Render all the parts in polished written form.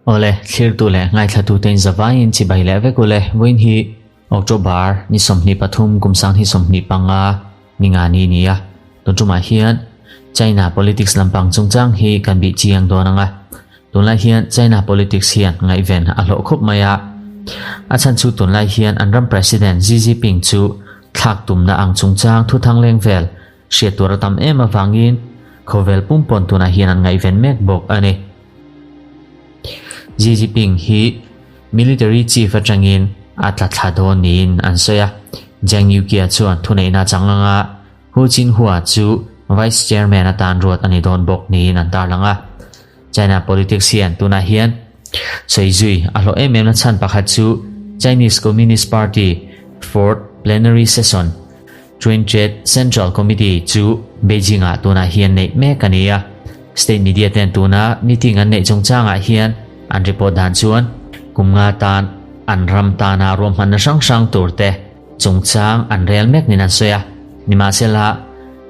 Awle, thlirtu leh ngaithlatute in zavaiin chibai leh vek ule, vawiin hi October ni 23 kum 2025 ni nga ni ni a, tun tumah hian China politics lampang chungchang hi kan bih chiang dawn ang a, tunlai hian China politics hian ngaihven a hlawh khawp mai a, a chhan chu tunlai hian an ram President Xi Jinping chu thlak tumna ang chungchang thuthang leng vel hriat tur a tam em avangin khawvel pumpawn tunah hian an ngaihven mek bawk a ni. Xi Jinping hi Military chief atangin a tla thla dawn niin an sawi a. Zhang Youkia chuan thuneihna chang anga Hu Jinhua chu Vice Chairman atan ruat a ni dawn bawk niin an tarlang a. China politics hian tunah hian sawi zui a hlawh em em na chhan pakhat chu Chinese Communist Party Fourth Plenary Session Twentieth Central Committee chu Beijing-ah tunah hian neih mek a ni a. State media ten tuna meeting an neih chungchangah hian an report dan chuan kum nga tan an ram tana ruahmanna hrang hrang tur te chungchang an rel mek niin an sawi a. Nimahsela,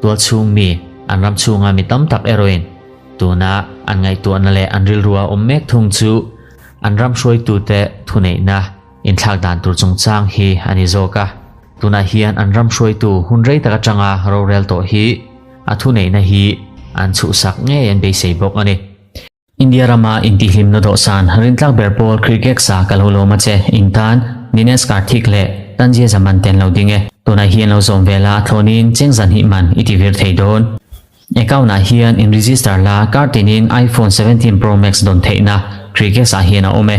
tualchhung mi an ram chhunga mi tam tak erawhin tuna an ngaihtuahna leh an rilrua awm mek thung chu an ram hruaitute thuneihna Inthlak dan tur chungchang hi a ni zawk a, tunah hian an ram hruaitu hun rei tak atanga rorel tawh hi a thuneihna hi an chhuhsak ngei an beisei bawk a ni. India rama intihhlimna dawhsan rintlak ber pawl cricket sa ka lo lawm a che, in tan Dinesh Karthik leh Tanzia Zaman te an lo ding e. Tunah hian lo zawm ve la, thlawnin cheng zan hnih man i ti vir thei dawn. Account ah hian in register la kar tinin iPhone 17 Pro Max dawn theihna Crickets ah hian a awm e.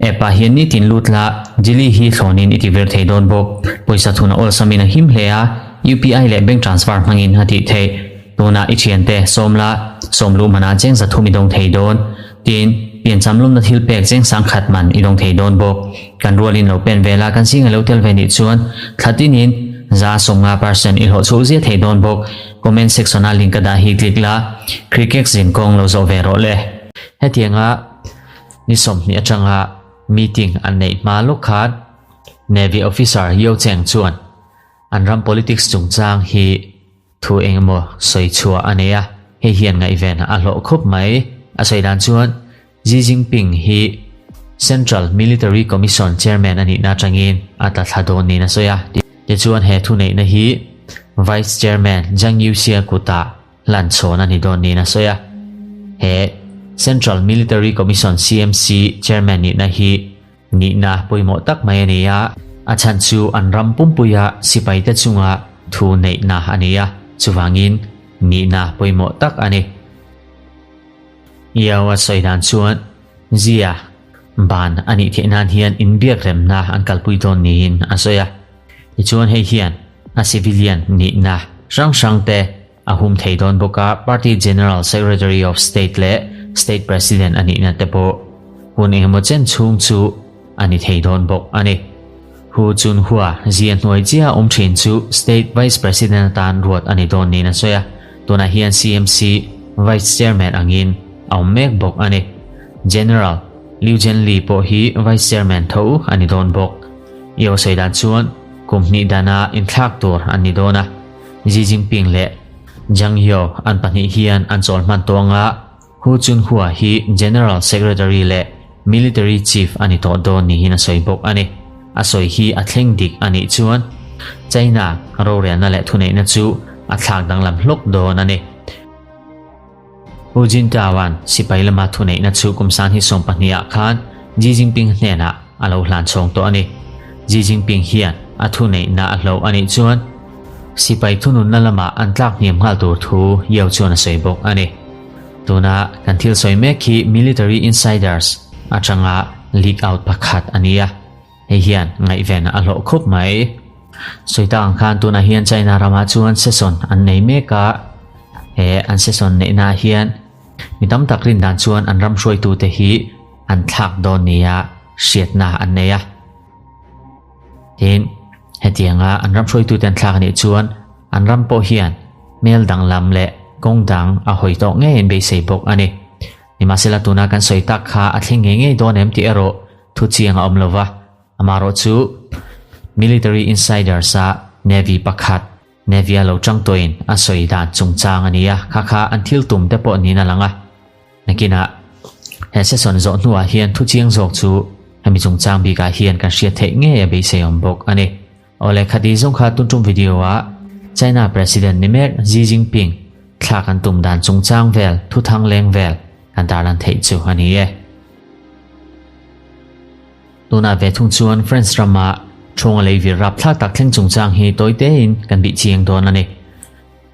App ah hian nitin lut la Jili hi thlawnin i ti vir thei dawn bawk. Pawisa thun a awlsamin a him hle a, UPI leh bank transfer hmangin a tih theih. Tunah i thiante sawm la, sawm luh manah cheng zathum i dawng thei dawn. Tin, piancham lumna thil pek cheng sangkhat man i dawng thei dawn bawk. Kan rualin lo pen vel a, kan zinga lo tel ve nih chuan thla tinin 150% i hlawh chhuah zia thei dawn bawk. Comment section a link ka dah hi click la, Cricket zin kawng lo zawh ve rawh le. Hetianga ni 20 atanga meeting an neih hma lawk khan Navy officer Yeo Cheng chuan an ram politics chungchang hi thu engemaw sawi chhuah a nei a, hei hian ngaihven a hlawh khawp mai. A sawi dan chuan Xi Jinping hi Central Military Commission Chairman a nihna atangin a tla thla dawn niin a sawi a. Tichuan he thuneihna hi Vice Chairman Zhang Youxia kutah hlan chhawn a ni dawn niin a sawi a. He Central Military Commission, CMC, Chairman nihna hi nihna pawimawh tak mai a ni a, a chhan chu an ram pumpuia sipaite chunga thu neihna a ni a, chuvangin nihna pawimawh tak a ni. Iau a sawi dan chuan Zia ban a nih theih nan hian inbiak remna an kalpui dawn niin a sawi a. Tichuan hei hian a civilian nihna hrang hrang te a hum thei dawn bawk a, Party General Secretary of State leh State President a nihna te pawh hun engemaw chen chhung chu a ni thei dawn bawk a ni. Hu Chunhua zia hnuai chiah awm thin chu State Vice President atan ruat a ni dawn niin a sawi a, tunah hian CMC Vice Chairman angin a awm mek bawk a ni. General Liu Zhenli pawh hi Vice Chairman tho a ni dawn bawk. I aw sawi dan chuan kum hnih dana inthlak tur an ni dawn a, Xi Jinping leh Zhang Yao an pahnih hian an chawl hman tawng a, Hu Chunhua hi General Secretary leh Military Chief a ni tawh dawn niin a sawi bawk a ni. A sawi hi a thleng dik a nih chuan China rorelna leh thuneihna chu a thlak danglam hlawk dawn a ni. Hu Jintao-a'n sipai lama thuneihna chu kum 2020 ah khan Xi Jinping hnenah a lo hlan chhawng tawh a ni. Xi Jinping hian a thuneihna a hloh a nih chuan Sipai thununna lamah an tlak hniam nghal tur thu Yeo chuan a sawi bawk a ni. Tuna kan thil sawi mek hi military insiders atanga leak out pakhat a ni a, hei hian ngaihven a hlawh khawp mai. Sawi tak ang khan tunah hian China ramah chuan session an nei mek a, he an session neihnaah hian mi tam tak rin dan chuan an ram hruaitute hi an thlak dawn nia hriatna an nei a. Tin, hetianga an ram hruaitute an thlak anih chuan an ram pawh hian hmel danglam leh kawng dang a hawi tawh ngei an beisei bawk a ni. Nimahsela tuna kan sawi tak kha a thleng ngei ngei dawn em tih erawh thu chiang a awm lo va, amaherawh chu Military Insiders a Navy pakhat Navy a lo chang tawhin a sawi dan chungchang a ni a, kha kha an thil tum te pawh niin a lang a. Nakinah he session zawh hnuah hian thu chiang zawk chu hemi chungchang bikah hian kan hriat theih ngei a beisei awm bawk a ni. Awle khati zawng kha tun tum video ah China President ni mek Xi Jinping thla kan tum dan chungchang vel thu thang leng vel kan tarlan theih chu a ni e. Tunah ve thung chuan France rama Ṭhawnga lei vir rapthlak tak thleng chungchang hi tawi tein kan bih chiang dawn a ni.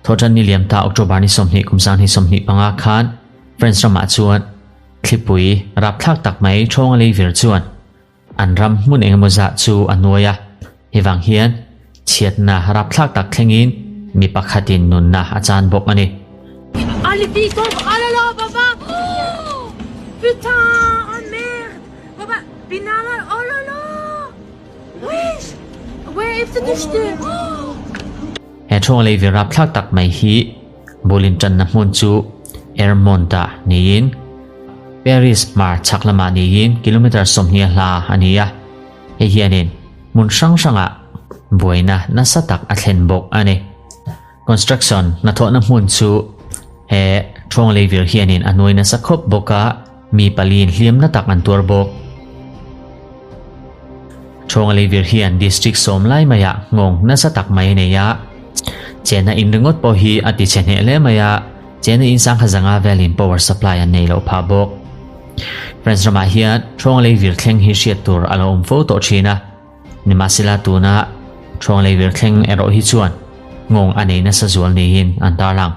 Thawhṭan ni liam ta October ni 20 kum 2025 khan France ramah chuan thlipui rapthlak tak mai Ṭhawnga lei vir chuan an ram hmun engemaw zah chu a nuai a, hei vang hian chhiatna rapthlak tak thlengin mi pakhatin nunna a chan bawk a ni. He ṭhawnga lei vir rapthlak tak mai hi bul inṭanna hmun chu Airmont-ah niin Paris hmar chhak lamah niin kilometre 20 a hla a ni a, hei hianin hmun hrang hrangah buaina nasa tak a thlen bawk a ni. Construction hnathawhna hmun chu he ṭhawnga lei vir hianin a nuai nasa khawp bawk a, mi paliin hliamna tak an tuar bawk. Ṭhawnga lei vir hian district sawm lai maiah nghawng nasa tak mai a nei a, chenna in ringawt pawh hi a ti chhe hneh hle mai a, chenna in sangha zanga velin power supply an nei loh phah bawk. France ramah hian ṭhawnga lei vir thleng hi hriat tur a lo awm fo tawh ṭhin a, nimahsela tuna ṭhawnga lei vir thleng erawh hi chuan nghawng a nei nasa zual niin an tarlang.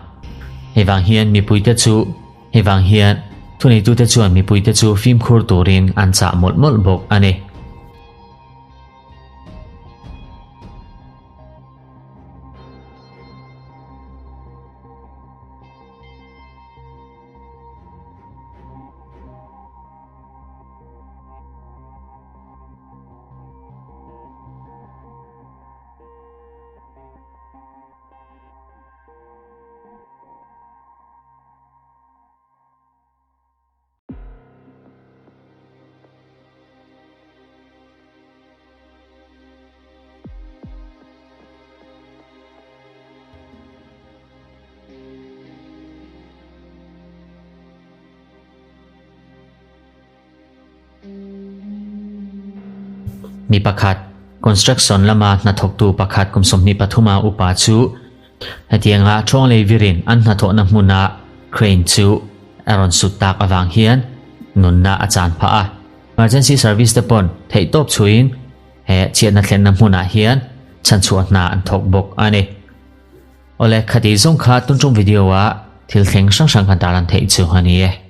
Hei vang hian mipuite chu Hei vang hian thuneitute chuan mipuite chu fimkhur turin an chah mawlh mawlh bawk a ni. Mi pakhat, construction lama hnathawktu pakhat kum 23 a upa chu hetianga ṭhawng lei virin an hnathawhna hmuna crane chu a rawn sut tak avang hian nunna a chan phah a. Emergency service te pawn theihtawp chhuiin he chhiatna thlenna hmunah hian chhanchhuah hna an thawk bawk a ni. Awle, khati zawng kha tun ṭum video ah thil thleng hrang hrang kan tarlan theih chu a ni e.